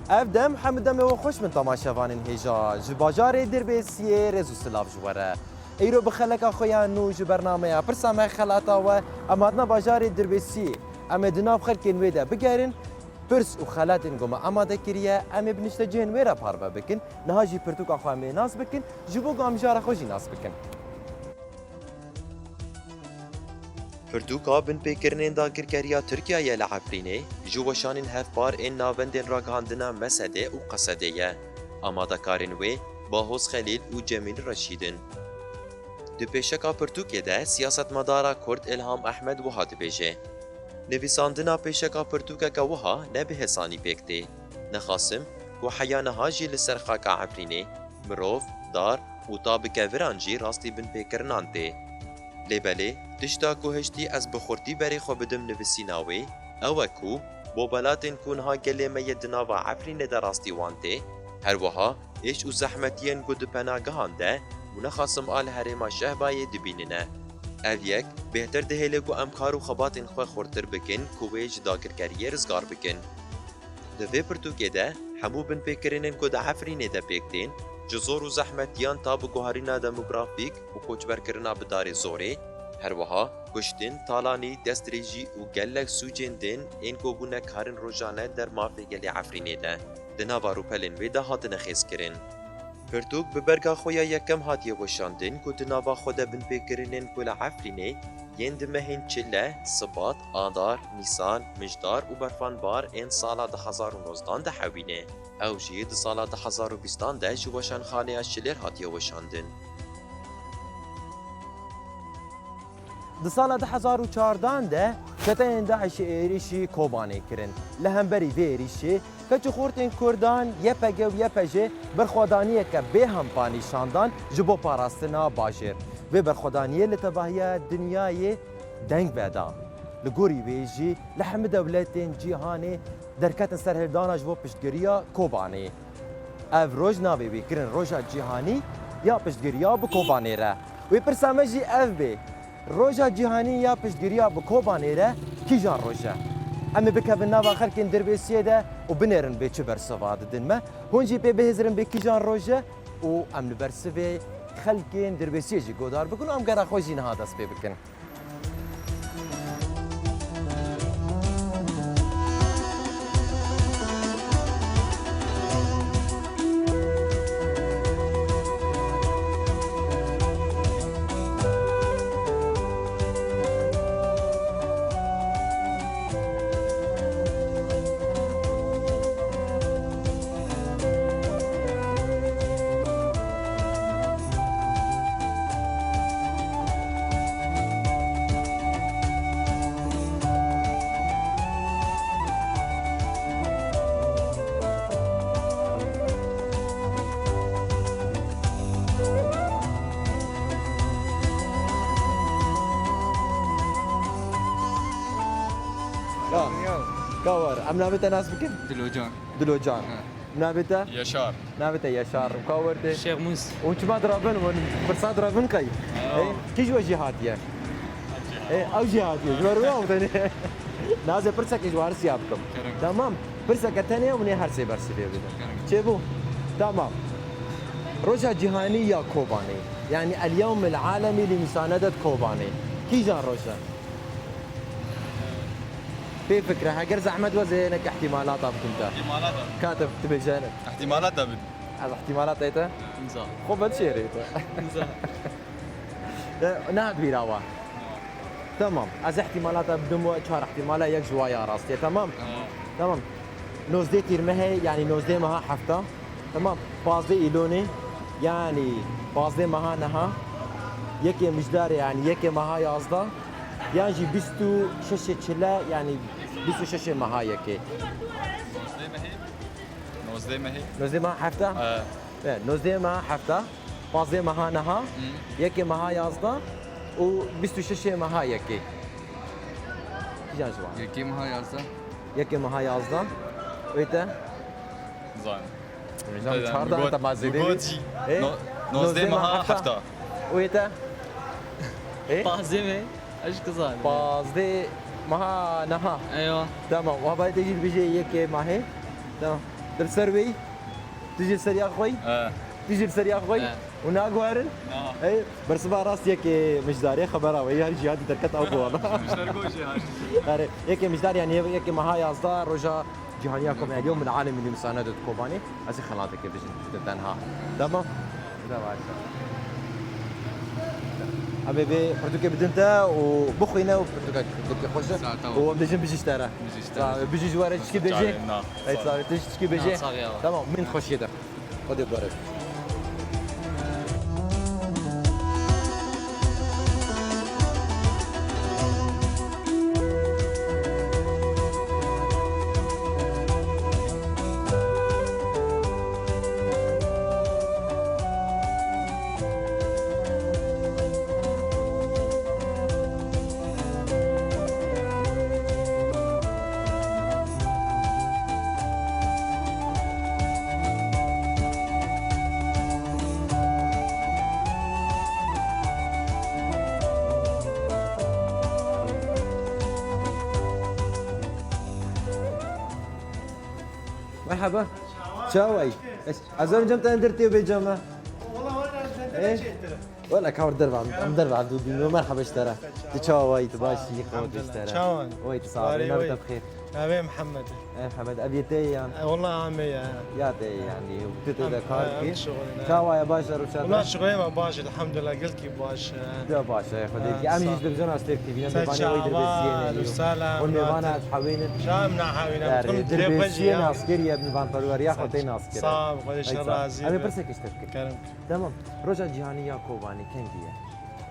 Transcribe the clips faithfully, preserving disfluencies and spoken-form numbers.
Ev dem hemû demê we xweş bin temaşevanên hêja. Ji bajarê Dirbêsiyê rêz û silav ji we re. Îro bi xeleka xwe ya nû ji bernameya Pirsa Me Xelata we, em hatine bajarê Dirbêsiyê. Em ê di nav xelkên wê de bigerin, pirs û xelatên ku me amade kiriye, em ê bi niştecihên wê re parve bikin. Niha jî pirtûka xwe em ê nas bikin, ji bo ku em mijara xwe jî nas bikin. Pirtûka binpêkirinên dagirkeriya Tirkiyeyê li Efrînê, ji weşanên hevpar ên navendên ragihandina Mesedê û Qesedê ye. Amadekarên wê Bahoz Xelîl û Cemîl Reşîd in. Di pêşeka pirtûkê de siyasetmedara Kurd Îlham Ehmed wiha dibêje, Nivîsandina pêşeka pirtûkeke wiha ne bi hêsanî pêk tê. Nexasim ku heya niha jî li ser xaka Efrînê mirov, dar û ta bi keviran jî rastî binpêkirinan tê. Lê belê, tişta ku hiştî ez bi xurtî berê xwe bidim nivîsîna wê, ew e ku bo welatên ku niha gelê me yê di nava Efrînê de rastî wan tê, her wiha êş û zehmetiyên ku di penagehan de û nexasim a li herêma Şehbayê dibînine. Ev yek bêhtir dihêle ku em kar û xebatên xwe xurtir bikin ku wê ji dagirkeriyê rizgar bikin. Di vê pirtûkê de hemû binpêkirinên ku di Efrînê de pêk tên, ji zor û zehmetiyan ta bi guherîna demografîk û koçberkirina bi darê zorê, her wiha kuştin, talanî, destdirêjî û gelek sûcên din ên ku bûne karên rojane der mafê gelê Efrînê de, di nava rûpelên wê de hatine xêzkirin. Pirtûk bi berga xwe ya yekem hatiye weşandin ku di nava xwe de binpêkirinên ku li Efrînê yên di mehên Çile, Sibat, Adar, Nîsan, Mijdar û Berfanbar ên sala du hezar û nozdan de hewîne. Ew jî di sala du hezar û bîstan de ji Weşanxaneya Şilêr hatiye weşandin. Di sala du hezar û çardan de çeteyên DAIŞê êrîşî Kobanê kirin. Li hemberî vê êrîşê keç û xortên Kurdan Y P G û Y P J berxwedaniyeke bê hempa nîşan dan ji bo parastina bajêr. Vê berxwedaniyê li tevahiya dinyayê deng veda. Li gorî wê jî li hemî dewletên cîhanê derketin serhildana ji bo piştgiriya Kobanê. Ev roj navê wê kirin Roja Cîhanî ya Piştgiriya bi Kobanê re. Wê pirsa me jî ev bê, Roja Cîhanî ya Piştgiriya bi Kobanê re kîjan roj e? Em ê bikevin nava xelkên Dirbêsiyê de û binêrin bê çi bersiva didin me. Hûn jî pê bihêzirin bê kîjan roj e û em li bersivê xelkên Dirbêsiyê jî godar bikin û em gera xwe jî niha dest pê bikin. Ka, ka war, em navê te nas bikin? Dilocan. Dilocan. Ha. Navê te? Yaşar. Navê te Yaşar. Ka war tê? Şêx Mûs. Hûn çima direvin? Hûn pirsa direvin qey? Alo. Ê, kî ji we jî hatiye? Ê, ew jî hatiye. Ji ber wê ew tenê. Nazê pirsekê ji we her siya bikim. Kerem. Tamam. Pirseke tenê hûn ê her sê bersivê bidin. Kerem. Çêbû? Tamam. Roja Cîhanî ya Kobanê. Yani El Yewmil Alemî li Mîsanedet Kobanê. Kîjan roj e? Pê fikre, heger zehmet we zê hinek ihtimalata bikim te. Ihtimalata. Ka te, tu bêje hinek. Ihtimalata bid. Ez ihtimalata te? Nizam. Xwe ben şêrê te. Nizam. E, nehat bîra we. Tamam. Ez ihtimalata bidim we çar ihtimala yek ji wa ya rastê, tamam? Tamam. Tamam. Nozdeh tîrmehê, yani nozdeh meha hefta. Tamam. Pazdeh îlonê, yani pazdeh meha neha. Yekê mijdarê, yani yekê meha yazda. Yan jî bîst û şeşê çile, yani bîst û şeşê meha yekê. Nozdeh mehê? Nozdeh mehê? Nozdeh meha hefta? Ee. Evet, nozdeh meha hefta. Pazdeh meha neha. Hı. Yekê meha yazda. Û bîst û şeşê meha yekê. Kîjan ji wan? Yekê meha yazda. Yekê meha yazda. Wê te? Zan. Hocam, çar dane te ma zêde bî. Ê, no-, nozdeh meha hefta. Wê te? Ê? Pazdeh me. Eş kızar. Pazdeh meha neha. Eywa. Tamam. Wa bay te jî dibêje yekê mahê. Tamam. Li ser wê, tu jî li ser ya xwe yî? He. Tu jî li ser ya xwe yî? He. Û naguherin? Na. Ey, bersiva rast yekê mijdarê xebera wê, her jî hatî derket ew bû wala. Mijder go jî hat. Erê, yekê mijdar, yanî yekê meha yazdeh, roja cîhanî ya Kobanê, el-yewm el-alemi li musanedet Kobanê. Ez ê xelateke bijim, tenha. Tamam? Devam. Em ê vê pirtûkê bidin te û bixwîne û pirtûkek gelkî xweş e. Sağ ol, tamam. Û em dibêjin bijî ji te re. Bijî ji te re. Sağ ol. Bijî ji we re çi bêjê? Çare, na. Ey, sağ ol. Sağ ol. Tu jî çi bêjê? Na, sağ ol. Tamam, min xweşiyê de. Xwedê barek. Merhaba. Çawa yî? Ez, ez öncem te dir tê bêcama. Wala wala Eh? Çêtir. Wala ka derva, em derva du dîno, merhaba ji te re. Tu çawa yî, tu baş yî, xwe tu ji te re. Çawan. Oy, tu sağ ol. Navê te bixêr. Navê Mihemed. Eh, Mihemed, ev yê te yan? E, wala amê ya. Ya te yanî, tu te de kar kî. Çawa ye, baş e, rûça te? Wala şixulê me baş e, elhamdulillah, gelkî baş e. De baş e, Xwedê ki. Em jî ji televizyona Stêrk T V ne, mêvanê wê dirbêsiyê ne. Û mêvana ez hewênin. Şam nahewîne. Dirbêsiyê naskirî ye, mêvanperweriya xwe tê naskirî. Sağ ol, Xwedê ji te razî be. Em ê pirsek ji te bikin. Kerem. Tamam. Roja Cîhanî ya Kobanê kengî ye?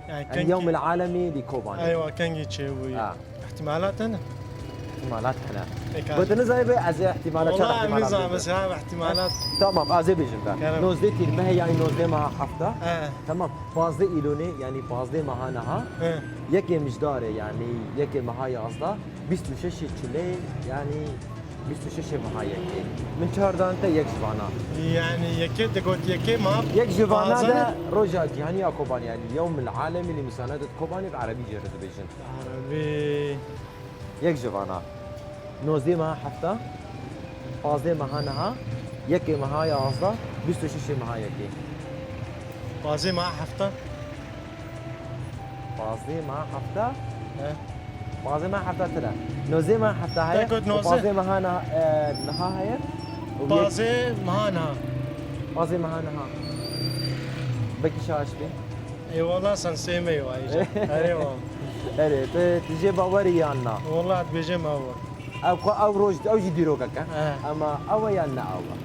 Yani, yani kengî, yewmil alemî li Kobanê. Eywa, kengî çêbûyî? Ha. Îhtimalat hene? Îhtimalat hene. Pekala. Gotin nizayê be, ez ê îhtimalat çar. Wala, îhtimalat nizam, ez ha îhtimalat. Tamam, ez ê bêjim be. Kerem. Nozdeh tîrmehê, yani nozdeh meha hefta. He. Tamam. Pazdeh îlonê, yani pazdeh meha niha. He. Yekê mijdarê, yani yekê meha yazdeh. Bîst û şeşê çileyê, yani bîst û şeşê meha yekê. Min çar dan te, yek ji vana. Yani yekê, te got yekê meha. Yek ji vana de roja cîhanî ya Kobanê, yani yewmil alemî li musanedet Kobanê, bi erebî jê re dibêjin. Erebî. Yek ji vana. Nozdeh meha hefta, pazdeh meha niha, yekê meha yazdeh, bîst û şeşê meha yekê. Pazdeh meha hefta. Pazdeh meha hefta? He. Pazdeh meha hefta tira. Nozdeh meha hefta heye. Te got û nozdeh. Pazdeh meha niha, e, niha heye. Û yek- Pazdeh meha niha. Pazdeh meha niha. Belkî şaş bî. Ê wala sen sê me wa îca. Erê wa. Erê, tu, tu jê bawerî yan na? Wala dibêjim ew e. Ew xwe ew roj, ew jî dîrokek e. He. Ema ew e yan ne ew e?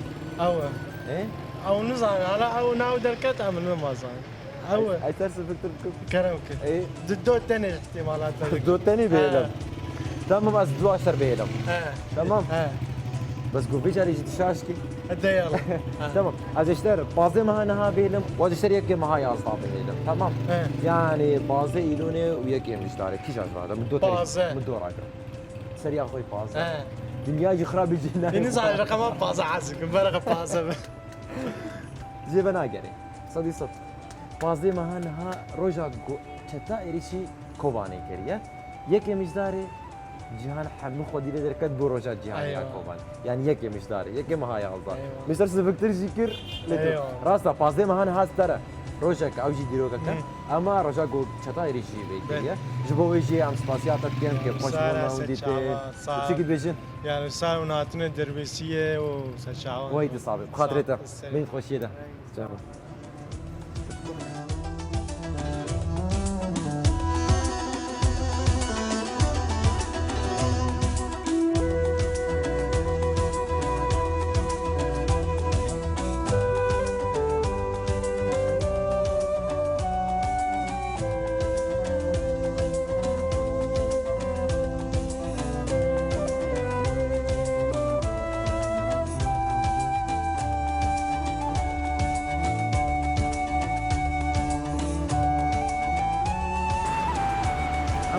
Ew e. Ê? Ew nizane, hala ew nav derket, em nizane. Ew e. Ay, ay, ters fikir kir. Kerem kir. Ê? Di do tenê ihtimalat heye. Do tenê bêlim. He. Tamam, ez du aşer bêlim. He. Tamam. He. Bes got vê carê jî tu şaş kî. Hadi yallah. He. Tamam. Ez ji te re pazdeh meha niha bêlim, û ez ji te re yekê meha yazdeh bêlim. Tamam. He. Yani pazdeh îlonê û yekê mijdarê. Kîja ji vada? Min do tenê. Pazdeh. Min do ragirin. Seriya xwe pazdeh. He. Dinya jî xirabî jî nayê. Ê, nizane, reqema pazdeh hez dikim, bereqe pazdeh be. Jê venagerê. Sedî sed. Pazdeh meha niha roja go-, çeta êrîşî Kobanê kiriye. Yekê mijdarê cîhan hemû xwedî lê derket bo roja cîhanî ya Kobanê. Eywa. Yani yekê mijdarê, yekê meha yazdeh. Eywa. Min ser siviktir jî kir, lê tu. Eywa. Rast e, pazdeh meha niha ji te re. Rojek ew jî dîrokek e. Hı. Ema roja ku çeta êrîşî vê kiriye. Ji bo wê jî em spasiya te dikin, ke xweş bû me hûn dîtê. Sağ ol. Çi dibêjin? Yani sağ û hatine derbêsiyê û serçawan. Wey tu sabê. Bi xatirê te. Sağ ol. Min xweşiyê de. Sağ ol.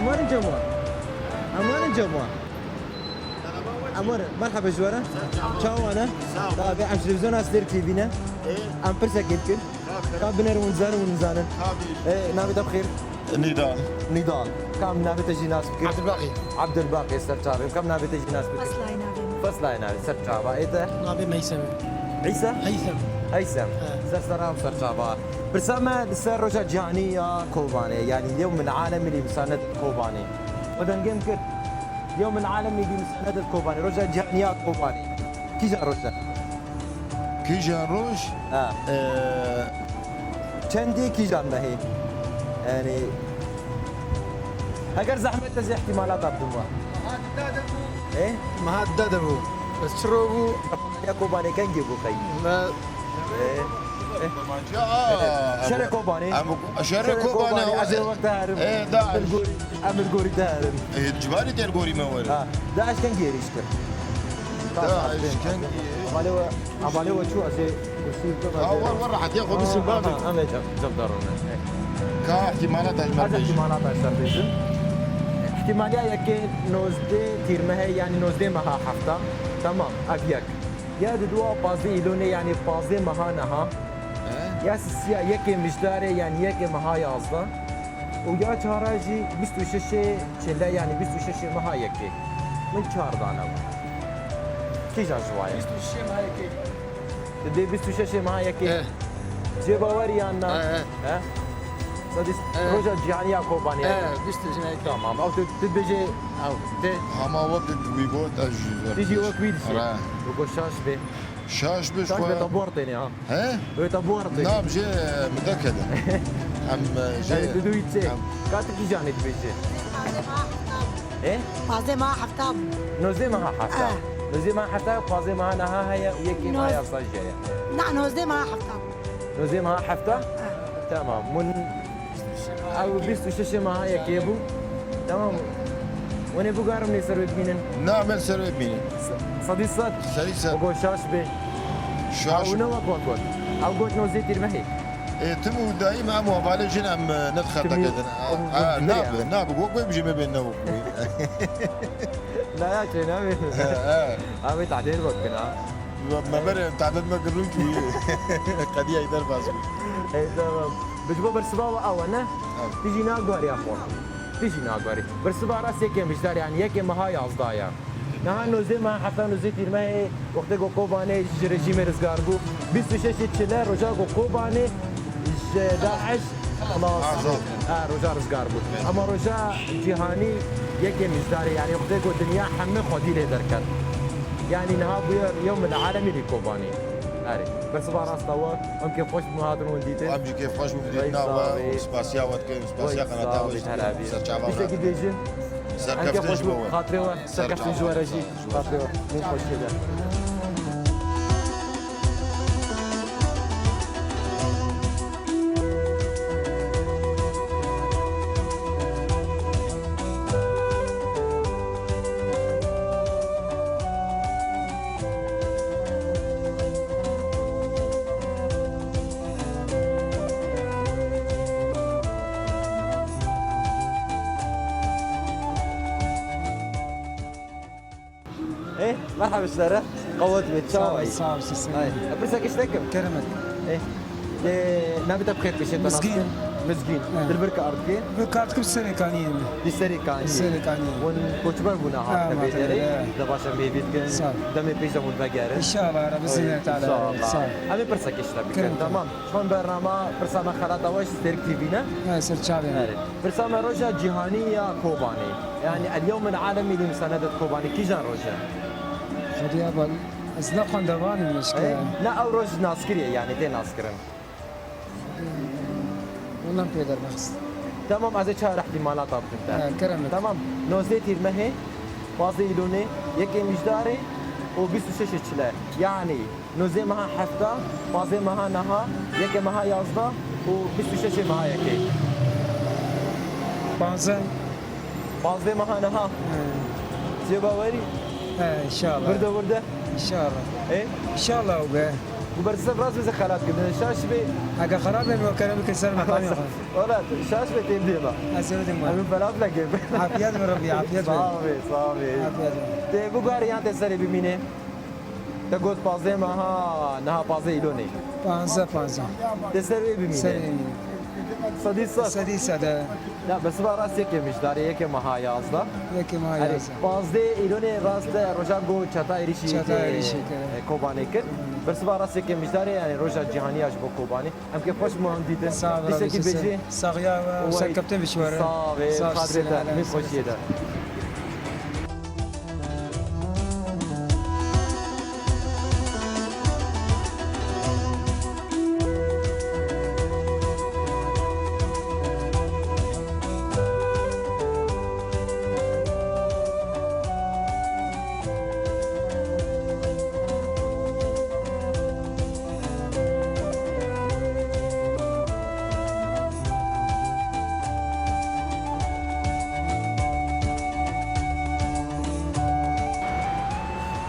Emarin Cemal. Emarin Cemal. Emarin, merhaba ji we re. Çawa ne? Sağ ol. Tabii, em ji televizyona Stêrk T V ne. Ê. Em pirsek dikin. Tabii. Ka binerin hûn dizanin, hûn dizanin. Tabii. Ê, navê te bi xêr? Nîdal. Nîdal. Ka em navê te jî nas bikin? Abdulbaqî. Abdulbaqî, ser çavê. Ka em navê te jî nas bikin? Eslay navê min. First line abi, ser çava ê te? Navê me Heysem e. Îsa? Heysem. Heysem. He. Ser sera û ser çava. Pirsa me li ser roja cîhanî ya Kobanê, yanî yewm el-alemî li misanet Kobanê. We dengê min kir. Yewm el-alemî li misanet Kobanê. Roja cîhanî ya Kobanê. Kîjan roj e? Kîjan roj? Ha. Ee, Çendê kîjan mehê? Yanî, heger zehmet ez ihtimalata bidim we. Meha dida de bû. E? Meha dida de bû. Bes çi ro bû? Ya Kobanê kengê bû qey? Me- E? Şerê Kobanê. Em şerê Kobanê, ez ê wek te herim. E, da. Em li gorî, em li gorî te herim. E, civarê te li gorî me were. Ha. DAIŞ kengê êrîş kir? DAIŞ kengê? Hevalê we, hevalê we çû, ez ê kursî bibim. Ha, wer, wer, rehetiya xwe bisin, bavê. Em ê cem, cem darûne. Ka ihtimalata ji me bêjin. Ez ihtimalata ji te bêjim. Ihtimaliya yekê nozdeh tîrmehê, yanî nozdeh meha hefta. Tamam, ev yek. Ya diduwa pazdeh îlonê, yanî pazdeh meha neha. He? Ya sisiya yekê mijdarê, yanî yekê meha yazdeh. Û ya çara jî bîst û şeşê çile, yanî bîst û şeşê meha yekê. Min çar dane bû. Kîjan ji wa ye? Bîst û şeşê meha yekê. Dibê bîst û şeşê meha yekê. Eh. Cê bawerî yan na? Eh, eh. Eh? Sadî Eh. roja cîhanî ya Kobanê. Eh, bîst û şeşê meha yekê. Tamam. Ew tu, tu dibêjê, ew, tê. Hema wek wî got, ez jî wer Tu jî wek wî dişê. Re. Tu got şaş bê. Şaş bê, Şaş bê, te buar têne ha. He? Wê te buar têne. Nam jê, e, min dekede. Em, e, jê, Yanî tu dû çê. em. Ka tu kîjanê dibêjê? He? Pazdeh meha hefta bû. Nozdeh meha hefta. Eh. Nozdeh meha hefta, pazdeh meha neha heye, yekê Noz- meha yazdeh jî heye. Na, nozdeh meha hefta bû. Nozdeh meha hefta? Eh. Tamam. Min Ew bîst û şeşê meha yekê bû. Tamam. Wenê bû garim nê ser wê bimînin. Na, em ê li ser wê bimînin. Sedî sed. Sedî sed. O got şaş bê. Şaş. Ew ne wek wan got. Ew got nozdeh tîrmehê. Ê, tim û dayî me em hevalê jin em, e, ne dixertekedin. Tim û, Ha, tim û nabe, nabe. Wek wê bijî me bên ne wek wê. Na ya çê nabe. He, he. Abi tahlil bak bina. Me berê tahlil me kirûn ki qediyayî derbas bû. Ey, tamam. Bi ji bo bersiva we ew e, ne? Evet. Tu jî naguherî ya xwe. Tu jî naguherî. Bersiva rast yekê mijdar, yanî yekê meha yazdeh ya. Niha nozdeh meha hefta nozdeh tîrmehê wextê ku Kobanê ji rejîmê rizgar bû. Bîst û şeşê çile roja ku Kobanê ji DAIŞ xilas bû. Azad. Ha, roja rizgar bû. Ama roja cîhanî yekê mijdarê, yanî wextê ku dinya hemî xwedî lê derket. Yanî niha bûye yewmil alemî li Kobanê. Erê. Bersiva rast e we. Em kêfxweş bûn hatin hûn dîtin. Em jî kêfxweş bûn dîtina we. Spasiya we dikin, spasiya qenata we jî dikin. Ser çava we. Tiştekî bêjin. Serkeftin ji bo we. Xatirê we. Serkeftin ji we re jî. Xatirê we. Min xweşiyê de. Ê, merhaba ji te re. Qewet bê, çawa yî? Sağ ol, sağ ol, siz Ay, pirsa kiştek kim? Keremet. Ê, de, navê te bi xêr bişê, te nas Mizgîn. Mizgîn. He. Dilbir kar dikê? Dilbir kar dikim, Serê Kaniyê me. Di Serê Kaniyê. Serê Kaniyê. Hûn koçber bûne Ha, hate ma vê tabii, derê. he. De baş em hêvî dikin. Sağ ol. Demê pêş de hûn vegerin. İnşallah, Rabbi Oy, izniyle Teala. inşallah. Sağ ol. Em ê pirsa kiştek bikin. Kerem. Tamam. Çon bernama pirsa me xelata we ji Serk T V ne? He, ser çavê me. Erê. Pirsa me roja cîhanî ya Kobanê. Yani el yewmil alemî li misanedet Kobanê kîjan roj e? Xwedî heval, ez ne xwendevan im, eşke. E, ne ew roj naskirî ye, yani tê naskirin. Ondan pê derbax. Tamam, ez ê çar ihtimalata bidim te. He, kerem et. Tamam, nozdeh tîrmehê, pazdeh îlonê, yekê mijdarê û bîst û şeşê çile. Yani Nozdeh meha hefta, pazdeh meha neha, yekê meha yazdeh û bîst û şeşê meha yekê. Panzdeh. Pazdeh meha neha. He. Cê bawerî? He, inşallah. Wirde wirde. İnşallah. E? İnşallah o be. Bu bersiv rast bize xelat kir. Şaş bê. Aga xerab em, kerem ke ser mekanı. Ola, şaş bê, têm dêma. Ez öyle mi? Emin felaf leke. Afiyet mi Rabbi, afiyet mi? Sağ ol, sağ ol. Afiyet mi? Te bu gar yan te serê bimîne. Te got pazdeh meha, niha pazdeh îlonê. Panzdeh, panzdeh. Te ser wê bimîne. Ser wê bimîne. Sedî sed. Sedî sed, e. Ya, bersiva rast yekê Mijdarê, yekê meha yazdeh. Yekê meha Erê, yazdeh. Pazdeh Îlonê rast e, roja ku çeta êrîşî Çeta tê, êrîşî kir. e, Kobanê kir. Bersiva rast yekê Mijdarê, yani roja cîhanî ya ji bo Kobanê. Em kêfxweş bûn dîtin. Sağ ol, Tiştekî abi, bêjî. Sağ ya, Oy, serkeftin bişwere. Sağ ol, Sağ ol, xatirê te, sağ ol. Min xweşiyê de.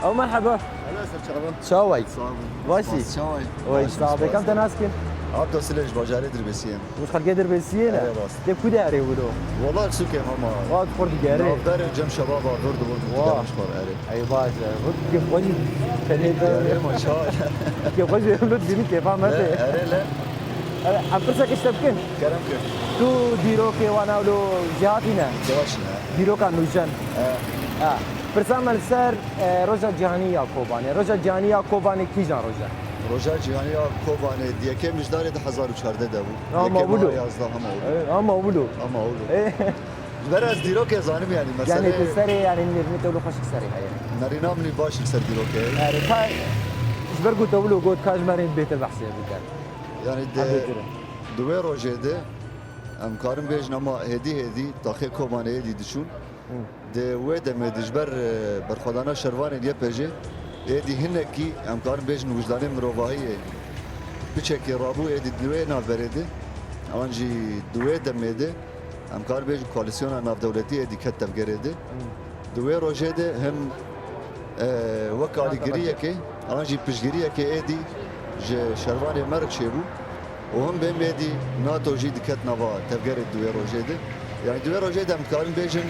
Ew merheba. Hello, ser çava. Çaway. Sağ olun. Başî? Spas, çaway? Oy, Baş, sağ ol. spas. Kam te nas kir? Abdo Sile ji bajarê Dirbêsiyê. Ji xelkê Dirbêsiyê ne? Evet, rast. Te ku de erê wilo? Wala li sûkê hema. Wa xurt digerê. Navberê cem şebab ardor dibûn. Wa. Digerê ji xwe erê. Ey baş e. Hut kêf xwe jî tenê de. Erê ma çay. Kêf xwe jî lut bînî kêfa me tê. Erê le. Erê, em pirsek işte bikin. Kerem kir. Tu dîrokê wan ewlo jêhatî ne? Baş ne. Dîroka nûjen. E. Ha. Pirsa me li ser, e, Roja Cîhanî ya Kobanê. Roja Cîhanî ya Kobanê kîjan roj e? Roja Cîhanî ya Kobanê di yekê Mijdarê du hezar û çardeh de bû. Ama Yekê wilo. meha yazdeh hema wilo. E, ama wilo. Ama wilo. E. Ji ber ez dîrokê zanim yani, Yani mesele tu serê, yani nêrînê te wilo xweşik serê heye. Nerîna min baş li ser dîrokê. Yani ka ji ber ku te wilo got, ka ji me re bêtir behsê bike. Yani de, Em bêtir. di wê rojê de em karin bêjin ama hêdî hêdî taxê Kobanê êdî diçûn. Hı. Di wê demê de ji ber, e, berxwedana şervanên Y P G, êdî hinekî em karin bêjin wijdanê mirovahiyê piçekê rabû êdî di wê navberê de, an jî di wê demê de em karin bêjin koalîsyona navdewletî êdî ket tevgerê de. Hı. Di wê rojê de hem, e, wek alîgiriyekê, an jî piştgiriyekê êdî ji şervanê me re çêbû. û him bê mêdî NATO jî diket nava tevgerê di wê rojê de. Yani di wê rojê de em dikarin bêjin,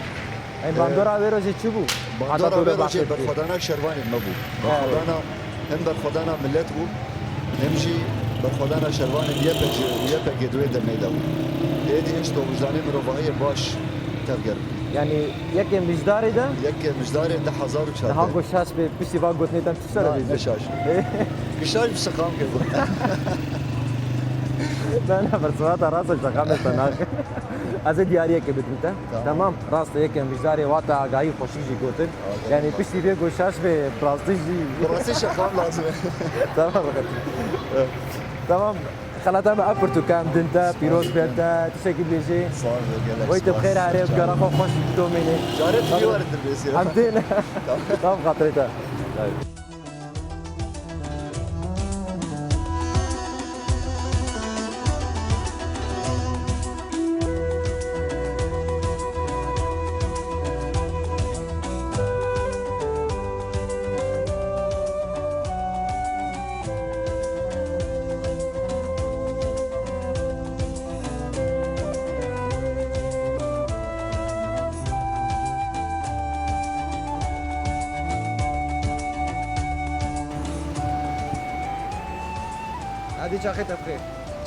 Ey, e, bandora wê rojê çi bû? Bandora Heta wê dora rojê bahsetî. berxwedana şervanên me bû. Evet. Berxwedana, hem berxwedana millet bû, hem jî berxwedana şervanên Y P G, Y P G di wê demê de bû. Êdî hişt û wijdanê mirovahiyê baş tevger bû. Yani yekê Mijdarê de? Yekê Mijdarê du hezar û çardeh. Daha ku şaş bê, piştî va gotinê te Şöyle Na, bir ne şey. şaş. Kişaş bir şakam ki bu. Ben bersiva te rast e, şaka me te nakim. Ez ê diyariyekê bidim te. Tamam. Tamam, rast e, yekê Mijdarê wate agahî xweşik jî gotin. Agahî Yani xweşik. piştî vê ku şaş bê, bi rastî jî. Bi rastî şakam lazim e. Tamam, bakın. Tamam. Xelata me ev pirtûka em din te, pîroz be te, tiştekî bêjî. Sağ ol, gelek Wey te spas. bixêr here, bi cara xwe xweş bidomînî. Carê tu Tamam. dîwarê Dirbêsiyê. Em tên. Tamam. Tamam, xatirê te. Hadi çaxê te bixêr.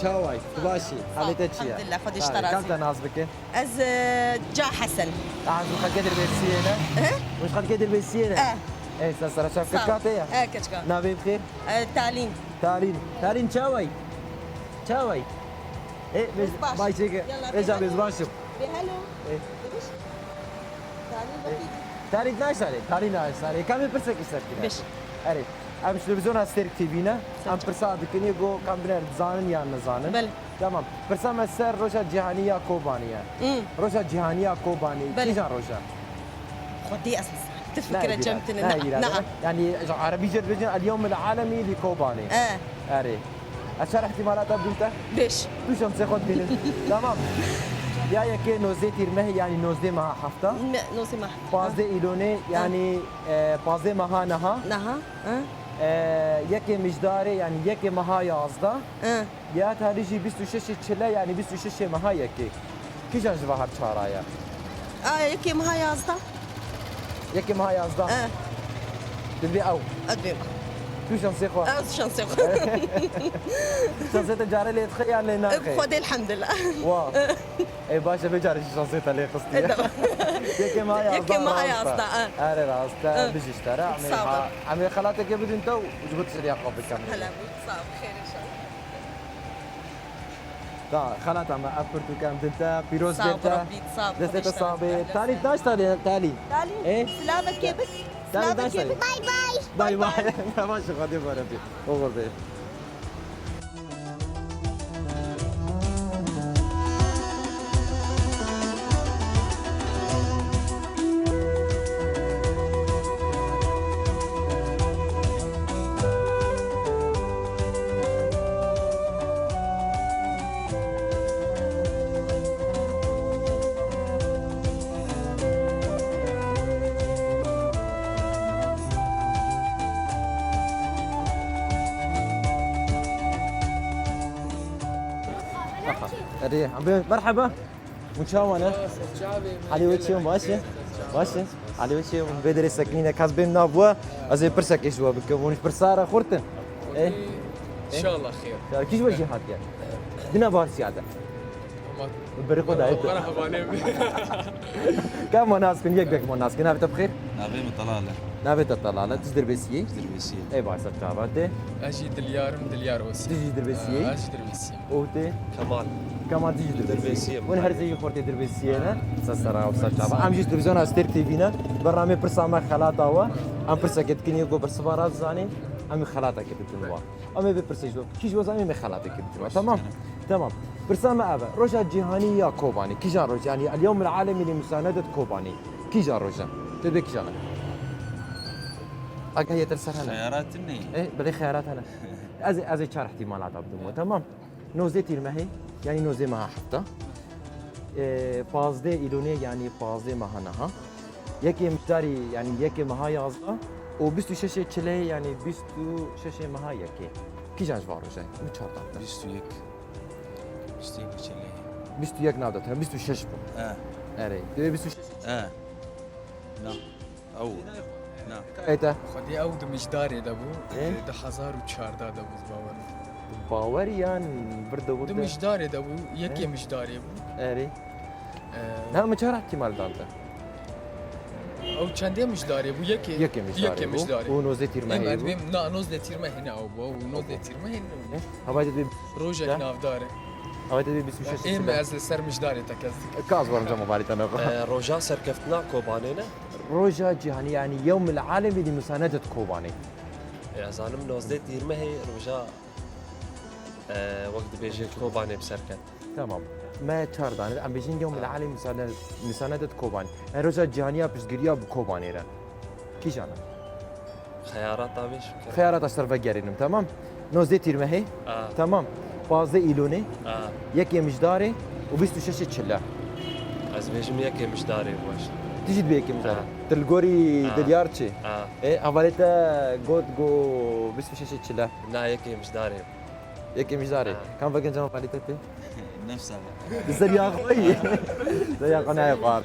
Çaway, tu baş î? Halê te çi ye? Elhamdulillah, Xwedê ji te Çaway, razî. Kam te nas bikin? Ez, e, Ca Hesen. Ah, ji xelkê Dirbêsiyê ne? Ehe. Ji xelkê Dirbêsiyê ne? Eh. Eh, ser sera çav Sağ ol. Keçika te ye? Eh, keçika. Navê bixêr? Eh, Talîn. Talîn. Talîn çaway? Çaway? Eh, bez, Bezbaş. bay çêke. Yalla, Êca bezbaş. bezbaşim. Be hello. Eh. Demiş. Talîn Eh. bakî. Talîn naşarê, Talîn naşarê. Kamê pirsek îser kine? Beş. Erê. Em ji televizyona Stêrk T V ne? Em pirsa dikin, yê ku kam bine dizanin yan nizanin. Belê. Tamam. Pirsa me ser Roja Cîhanî ya Kobanê ye. Hmm. Roja Cîhanî ya Kobanê Belê. kîjan roj e? Xwedê ez nizanim. Tu Ne fikre bîra, cem tine. ne Na, bîra, na. ne? Yani, ji erebî jê dibêjin, "El yewmil alemî li Kobanê." Eh. Erê. Ez çar ihtimalata bidûm te? Beş. Tu şansê xwe dibînin. Tamam. Ya yekê nozdeh tîrmehê, yani nozdeh meha hefta. Ne, nozdeh meha. Pazdeh Ha. îlonê, Ha. yani, e, pazdeh meha neha. Neha, ha. E, yekê Mijdarê, yani yekê meha yazdeh. Ha. Ya talî jî bîst û şeş çile, yani bîst û şeş meha yekê. Kîjan ji va her çara ye? A, yekê meha yazdeh. Yekê meha yazdeh. E. Divê ew. E, divê ew. Tu şansê xwe. Ez şansê xwe. Şansê te carê lê dixe yan lê naxe? Bi Xwedê elhamdulillah. Wa. Ê baş e, vê carê jî şansê te lê xistiye. E, tamam. Yekê meha yazda. Yekê meha yazda, ha. Erê rast e, bijî ji te re. Sağ ol. Em ê xelateke bidin te û ji bo tu şeriya xwe bikin. Hela bû. Sağ ol. Xêr inşallah. Da, xelata me, ev pirtûke em din te, pîroz bê te. Sağ ol, Rabbî, sağ ol. Destê te sax bê. Talî, daş talî, talî. Talî, silavekê bik. Talî, daş talî. Silavekê bik. Bay bay. Bay bay. Baş, Xwedê barekê. Oxir bê. Aha. Erê, abi, merhaba. Hûn çawa ne? Halê we çi ye? Baş e? Baş e? Halê we çi ye? Vê derê sekinîne, kas bêm nav we, ez ê pirsekê ji we bikim. Hûn ji pirsa re xurt in? Eh? İnşallah xêr. Ya, kî ji we jî hatiye? Dina baş ya de. Ama Berê xwe dayê te. Merhaba, ne bi? Ka me nas kin, yek bek me nas kin. Navê te bi xêr? Navê min Talal e. Navê te Talal e. Tu ji Dirbêsiyê? Dirbêsiyê. Ê baş, ser çava te. Ez jî Dilyar im, Dilyar Osî. Tu jî Dirbêsiyê? Ez jî Dirbêsiyê. Û te? Kemal. Kemal, tu jî Dirbêsiyê. Dirbêsiyê. Hûn her sê jî xortê Dirbêsiyê ne? Ser sera û ser çava. Em jî ji televîzyona Stêrk T V ne. Bernameyê pirsa me xelata we. Em pirsekê dikin, yê ku bersiva rast zanîn. Em ê xelatekê bidin we. Em ê vê pirsê ji we. Kî ji we zanî, em ê xelatekê bidin we. Tamam? Tamam. Pirsa me ev e. Roja cîhanî ya Kobanê. Kîjan roj? Yanî el-yewm el-alemî li musanedet Kobanê. Kîjan roj e? Tu dibê kîjan e? Agahiyê te li ser hene? Xeyarat ne? Ê, belê xeyarat hene. Ez, ez ê çar ihtimalata bidim we. Tamam. Nozdeh tîrmehê, yanî nozdeh meha hefta. Ê, pazdeh îlonê, yanî pazdeh meha niha. Yekê Mijdarî, yanî yekê meha yazda û bîst û şeşê çileyê, yanî bîst û şeşê meha yekê. Kîjan ji van rojan? Min çar dan te. Bîst û yek. Bîst û yek çileyê. Bîst û yek navda te, bîst û şeş bû. He. Erê, divê bîst û şeş. He. Na. Ew. Na. Ê te? Xwedê ew di Mijdarê de bû. Ê? Di hezar û çardeh de bû, bawer. Bawer yan vir de bû. Di Mijdarê de bû, yekê Mijdarê bû. Erê. Ee, Na, min çar ihtimal dan te. Ew çendê Mijdarê bû? Yekê. Yekê Mijdarê bû. Yekê Mijdarê. Û nozdeh tîrmehê bû. Ê, em dibêm, na, nozdeh tîrmehê ne ew bû. Û nozdeh tîrmehê ne. Ê? Hava te dibê Rojek navdar e. Hava te dibê bîst û şeş. Ê, me ez li ser Mijdarê tekez dikim. Ka ez werim cem mobalê te nexwe. Ee, roja serkeftina Kobanê ne? Roja cîhanî, yanî yewmil alemî li musanedet Kobanê. Ê, ez zanim nozdeh tîrmehê roja, ee, wek dibêje Kobanê bi ser ket. Tamam. Me çar dane. Em bêjin yewmil alemî musane-, musanedet Kobanê. E, roja cîhanî ya piştgiriya bi Kobanê re. Kîjan e? Xeyarata wê ji kere. Xeyarata ser vegerînim, tamam. Nozdeh tîrmehê. A. Tamam. Pazdeh îlonê. A. Yekê Mijdarê û bîst û şeşê çile. Ez bêjim yekê Mijdarê baş. Tu jî dibê yekê Mijdarê. A. Tu li gorî Dilyar çi? A. Ê, hevalê te got, got bîst û şeşê çile. Na, yekê Mijdarê. Yekê Mijdarê. Ha. Kam vegin cem hevalê te tê? Nefsa be. Di ser ya xwe yî. Ser ya xwe nayê xwar.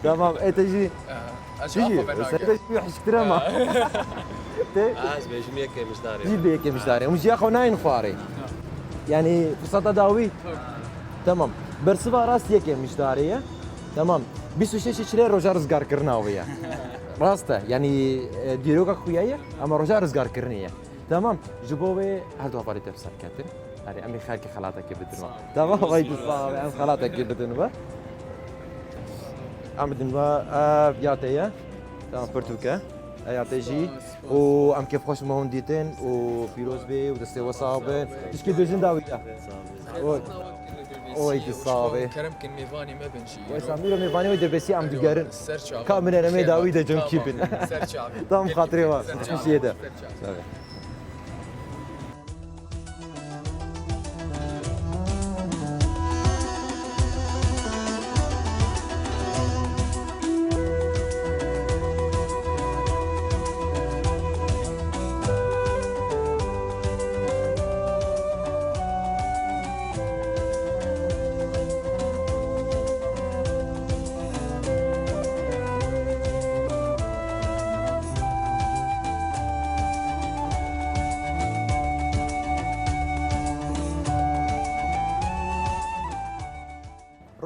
Tamam, ê te jî. Ha, ez Çi jî? Afa ben Ser te jî hişktir ama. Ha. Te? Ha, ez bêjim yekê Mijdarê. Jî dibê yekê Mijdarê. Hûn ji ya xwe nayên xwarê. Ha. Yanî firseta dawî. Tamam. Bersiva rast yekê Mijdarê ye. Tamam. Bîst û şeş çilê roja rizgarkirina wê ye. Rast e. Yanî, e, dîroka xuya ye, ama roja rizgarkirinê ye. Tamam, ji bo wê her du hevalê te bi ser ketin. Erê, em ê xelkê xelatekê bidin we. Sağ ol. Tamam, vay sax be, em xelatekê bidin we. Em bidin we, ev ya te ye. Tamam, pirtûke. Ev ya te jî. Spas, spas. Û em kêfxweş me hûn dîtin û pîroz bê û destê we sax bin. Tişkê dibêjin dawî ye. Sağ ol. Oy. Oy, tu sax be. Kerem kin, mêvanê me bin jî. Wê samîro mêvanê wê Dirbêsî em digerin. Ser çava. Ka min eremê dawî de cem kî bin. Tamam. Ser çava. Tam xatirê wa. Ser çava. Çi şey de. Ser çava. Tabii.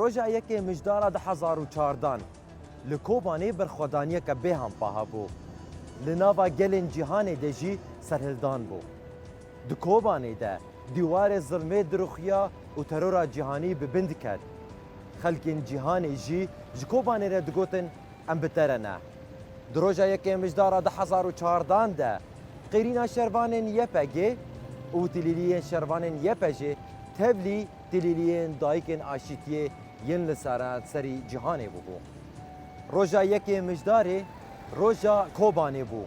Roja yekê Mijdara du hezar û çardan li Kobanê berxwedaniyeke bêhempa hebû. Li nava gelên cîhanê de jî serhildan bû. Di Kobanê de dîwarê zilmê diruxiya û terora cîhanî bi bin diket. Xelkên cîhanê jî ji Kobanê re digotin, "Em bi te re ne." Di roja yekê Mijdara du hezar û çardan de qêrîna şervanên Y P G û tilîliyên şervanên Y P J'ê tevlî tilîliyên dayikên aşîtiyê yên li seranserî cîhanê bûbû. Roja yekê Mijdarê roja Kobanê bû.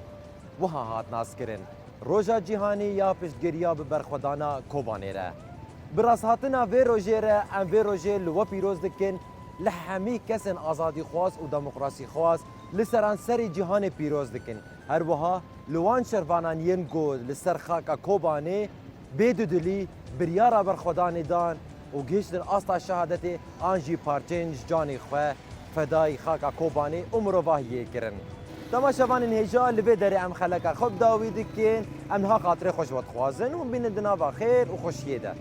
Wiha hat naskirin, Roja Cîhanî ya Piştgiriya bi Berxwedana Kobanê re. Bi rasthatina vê rojê re em vê rojê li we pîroz dikin, li hemî kesên azadîxwaz û demokrasîxwaz li seranserî cîhanê pîroz dikin. Her wiha li wan şervanan yên ku li ser xaka Kobanê bê dudilî biryara berxwedanê dan û gihiştin asta şehadetê an jî parçeyên ji canê xwe fedayî xaka Kobanê û mirovahiyê kirin. Temaşevanên hêja, li vê derê em xeleka xwe bi dawî dikin. Em niha xatirê xwe ji we dixwazin, hûn bînin di nava xêr û xweşiyê de.